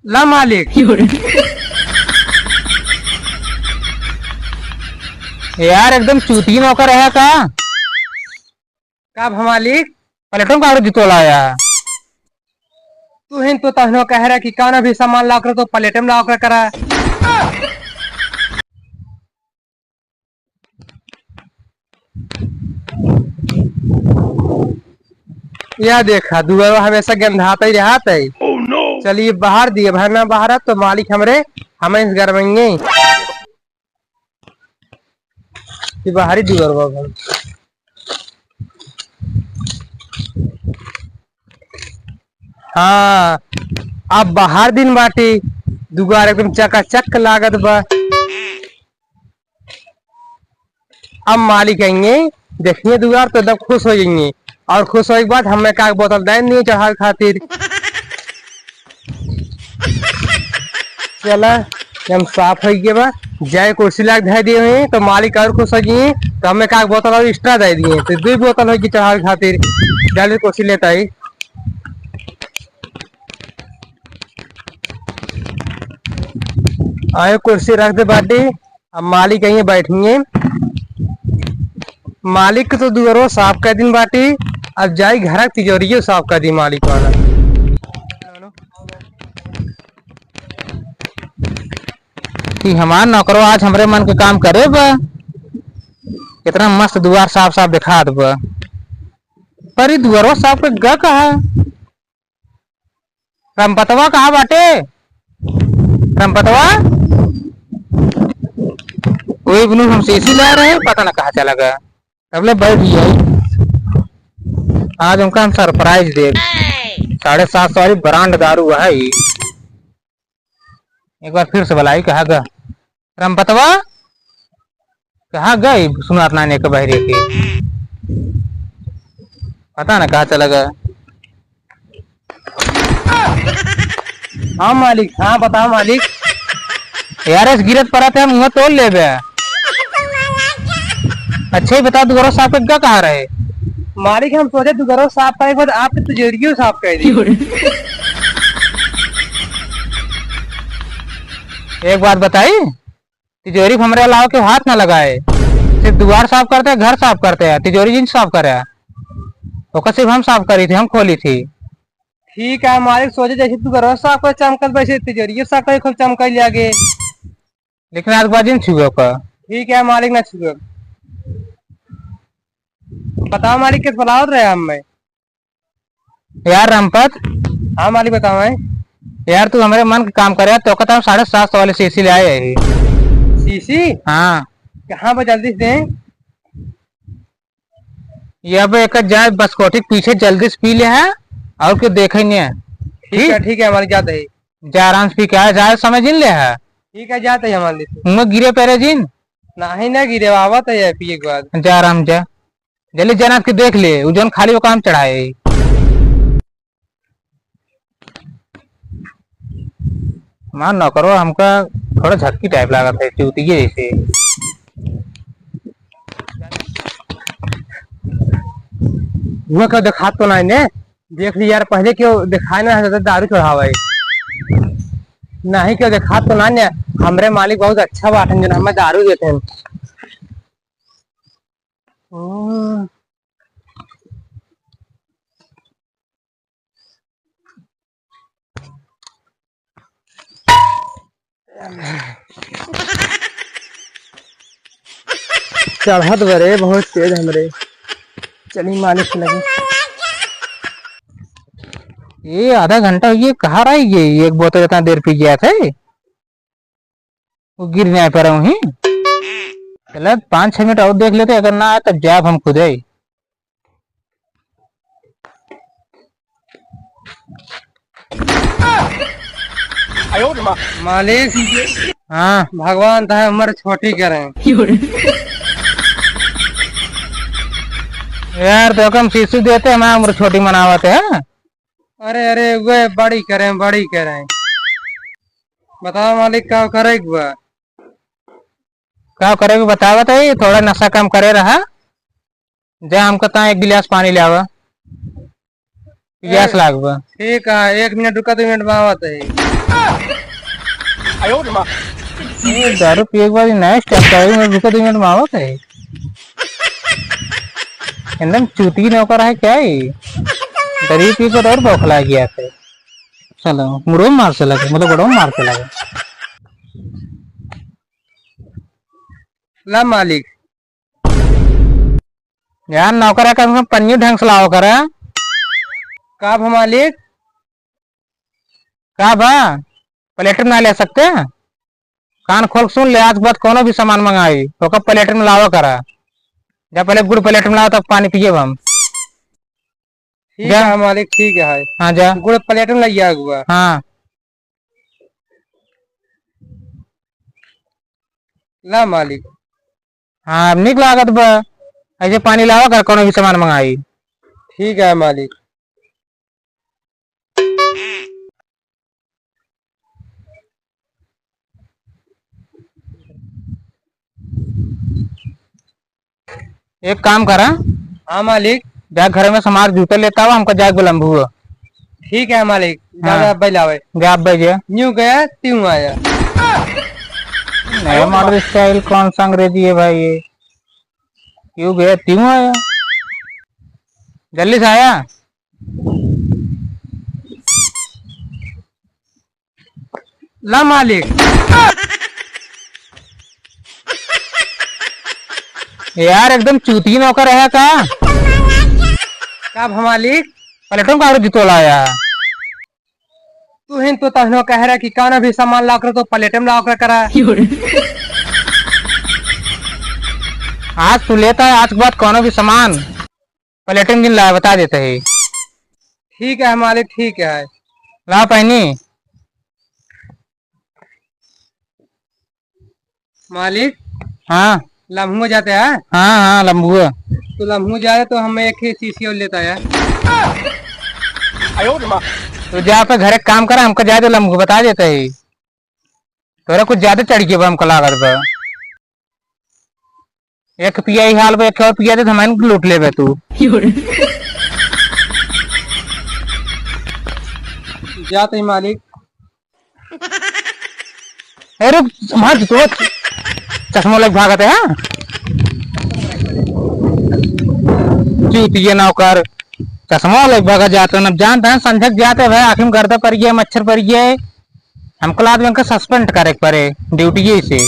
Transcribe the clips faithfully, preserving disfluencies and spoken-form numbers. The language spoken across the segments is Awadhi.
ला मालिक। यार, एकदम चूती नौकर है का? का भा मालिक? प्लेटो में काहे जूतो लाया? तू ही तो तहनो कह रहा कि कौनो भी सामान लाव करे तो प्लेटो में लाव करे करा। या देखा, दुआरो हमेशा गंधात ही रहत है। Oh no! चलिए बाहर दिए, भर ना बाहर तो मालिक हमरे, हमें इस घर में ये बाहरी दुआरो बा। हाँ, अब बाहर दिन बाटी, दुआर एकदम चकाचक लागत बा। अब मालिक आएंगे, देखिए दुआर तो एकदम खुश हो जाएंगे, और खुश होए के बाद हमें का बोतल दे दिए चढ़ावे खातिर। चला, हम साफ हो गए बा, जाए कुर्सी लाग धर दिए हुए तो मालिक और खुश हो गए, तो हमें का बोतल और एक्स्ट्रा दे दिए, तो दो बोतल हो गई चढ़ावे खातिर। जल्दी कुर्सी लेता ही। आए कुर्सी रख दे बाटी। अब मालिक यहीं बैठेंगे। मालिक के तो दुआरो साफ कर दिन बाटी, अब जाई घर के तिजोरियो साफ कर दी मालिक वाला। कि हमार नौकरो आज हमरे मन के काम करे बा, कितना मस्त दुआर साफ साफ दिखात बा, पर ई दुआरो साफ के गा कहा? रमपतवा कहाँ बाटे? रमपतवा? वही बिनु हम सीसी ला रहे, पता ना कहाँ चला गया। तबले बैठ गया। आज उनका हम सरप्राइज देब। साढ़े सात सौ वाली ब्रांड दारू है ई। एक बार फिर से बुलाई, कहाँ गा? रमपतवा? कहाँ गई? सुनात ना एक बहरे के। पता ना कहाँ चला गया। हाँ मालिक, हाँ बताओ मालिक। यार, इस गिरत परत है, मुँह तोड़ लेबे। अच्छा ही बता, दुआरो साफ के गा कहाँ रहे? मालिक, हम सोचे दुआरो साफ करे के बाद आपके तिजोरियो साफ कर दी। एक बात बताई, तिजोरी पे हमरे अलावा केहू हाथ ना लगाए। सिर्फ दुआर साफ करते हैं, घर साफ करते हैं, तिजोरी जिन साफ करे। ओकर सिर्फ हम साफ करी थी, हम खोली थी। ठीक है मालिक, सोचे जैसे तू घरवा साफ करे चमकत, वैसे तिजोरियो साफ करे खूब चमकाई लागे। लेकिन आज के बाद जिन छुए ओकर। ठीक है मालिक, ना छुए। बताओ मालिक, किस बुलावत रहे हम मैं? यार रामपत। हाँ मालिक, बताओ है। यार तू हमरे मन के काम करे, तो कहता हूँ साढ़े सात सौ वाली सीसी ले आए है। सीसी? हाँ। कहाँ पर जल्दी से दें? ये अब एक जाए बसकोटी के पीछे जल्दी से पी ले है, और क्यों देखे नहीं है। ठीक है, ठीक? ठीक है, हमारी जात है। जा आराम से पी के आए, जाए समय जिन ले है। ठीक है, जात है हमारे लिए। मुँह गिरे पैरे जिन। नहीं ना गिरे, आवत है पिए के बाद। जा आराम जा। जल्दी जाना के देख ले, उ जौन खाली वो काम चढ़ाए। हमार नौकरो हमका थोड़ा झक्की टाइप लागत है, चूतिए जैसे। हुआ क्यों देखात तो नहीं ने? देख ली यार, पहले क्यों देखाए ना है, दारू चढ़ावे। नहीं क्यों देखात तो नहीं ने? हमरे मालिक बहुत अच्छा बाटन, जो हमें दारू देते हैं। ओ। चढ़त बरे बहुत तेज हमरे। चली मालिक के लगे। ये आधा घंटा हुई, कहाँ रह गई? एक बोतल इतना देर पी गया था। वो गिर जाए पर वहीं। चला, पाँच छह मिनट और देख लेते, अगर ना आए, तब जाब हम खुदे। मालिक। हाँ। भगवान तहे उम्र छोटी करें। यार, तो कम सीसी देते, हमार उम्र छोटी मनावत है। अरे, अरे, वे बड़ी करें, बड़ी करें। बताओ मालिक, का करे के बा? का करे के बतावत है, थोड़ा नशा कम करे रहा। जा हमको ता एक गिलास पानी ले आवा, प्यास ए, लाग बा। ठीक है, एक मिनट रुका, दो मिनट में आवत है। ए, दारू पिए के बाद ये नया style का है, मैं रुको दो मिनट में आवत है। एकदम चूती नौकर है क्या है? दारू पी के और बौखला गया है। चलो, मुड़ो मार से लगे, मतलब, बड़ो मार से लगे। ला मालिक। यार, नौकर है, कम से कम पन्नी ढंग से लावा करा। का भा मालिक? का बा? प्लेट में ना ले सकते? कान खोल के सुन ले, आज के बाद कौनो भी सामान मंगाई, ओकर प्लेट में लावा करा। जा पहले गुड़ प्लेट में लावा, तब पानी पिए हम। ठीक जा। है मालिक, ठीक है। हाँ, जा। गुड़ प्लेट में लइया हुआ। हाँ। ला मालिक। हाँ, अब निक लागत बा। ऐसे पानी लावा कर, कौनो भी सामान मंगाई। ठीक है मालिक। एक काम करा। हाँ मालिक। जा घर में से हमार जूता लेता हुआ, हमको जाए बोलम्बू। ठीक है मालिक। जा, हाँ। जा, अब्बे लावे। जा, अब्बे जे। न्यू गया, त्यों आया। नया मॉडल स्टाइल कौन सा अंग्रेजी है भाई ये? क्यों गया, त्यों आया। जल्दी से आया। ला मालिक। यार, एकदम चूती नौकर है का? का भा मालिक? प्लेटों का और जितो लाया। तू ही तो तहनो कह रहा कि कौनो भी सामान लावा कर तो प्लेटे में लावा कर करा। आज तू लेता है, आज के बाद कौनो भी सामान प्लेटे में जिन लाया, बता देते हैं। ठीक है मालिक, ठीक है। ला पहनी। मालिक। हाँ। लम्हुआ जाते हैं? हाँ, हाँ, लम्हुआ। तो लम्हुआ जाए तो हम एक ही शीशी और लेता है। तो जा पे घर एक काम करा, हमको जाए तो लम्हुआ बता देते ही। तोरा कुछ ज्यादा चढ़ गया बा, हमको लागत बा। एक पिया ही हाल बा, एक और पिया दे तो हमारे लूट लेबे तू। जाते ही मालिक। ए रुक, मार तो चश्मा लग भागत है, हाँ? चूतिया नौकर, चश्मा लग भागत जाते हैं। अब जानते हैं, संझक जाते भाई, आँखी में गर्दा पड़ गया, मच्छर पड़ गया है। हमको लाद में सस्पेंड करे के पड़े ड्यूटी से।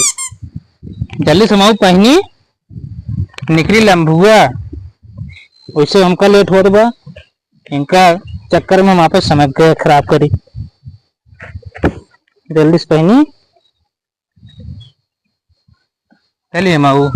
जल्दी से माऊ पहनी, निकली लम्बुआ, वैसे हमका लेट होत बा। इनका चक्कर में वापस समय के खराब करी। जल्दी से पहनी। चलिए माऊ।